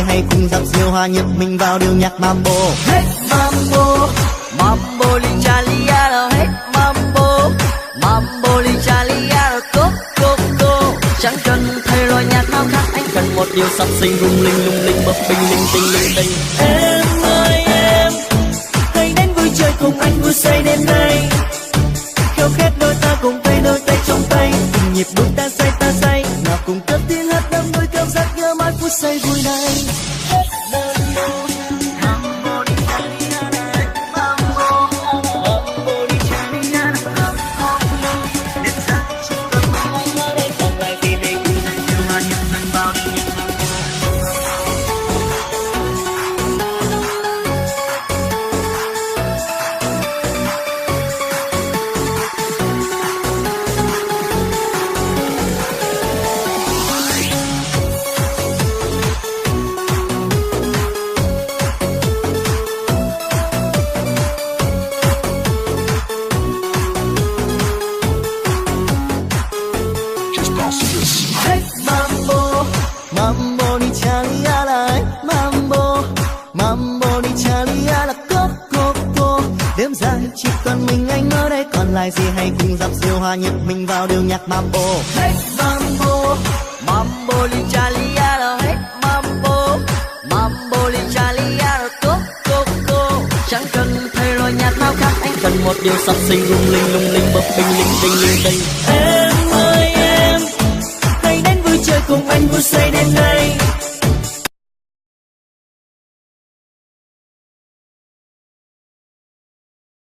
Hãy cùng dòng siêu hòa nhịp mình vào điệu nhạc mambo. Hey mambo, mambo li cas li ya los hey mambo, mambo li cas li ya los cô, cô, cô. Chẳng cần thầy lo nhạc nào khác, anh cần một điều sập sình rung linh lung linh bập bênh linh tinh linh tinh. Em ơi em, hãy đến vui chơi cùng anh vui say đêm nay. Kheo khát đôi ta cùng tay đôi tay trong tay, từng nhịp đu ta say ta say, nào cùng cất tiếng hát đắm đuối cảm giác nhớ mãi phút giây vui này. Hey mambo, mambo đi Charlie à lại mambo, mambo đi Charlie à là cô, cô, cô. Đêm dài chỉ còn mình anh ở đây, còn lại gì hãy cùng dòng siêu hòa nhịp mình vào điệu nhạc mambo. Hey mambo, mambo đi Charlie à là hey mambo, mambo đi Charlie à là cô, cô, cô. Chẳng cần thầy lo nhạc nào khác, anh cần một điều sập sình rung linh lung linh bập bênh linh tinh linh tinh. Em ơi em, hãy đến vui chơi cùng anh vui say đêm nay.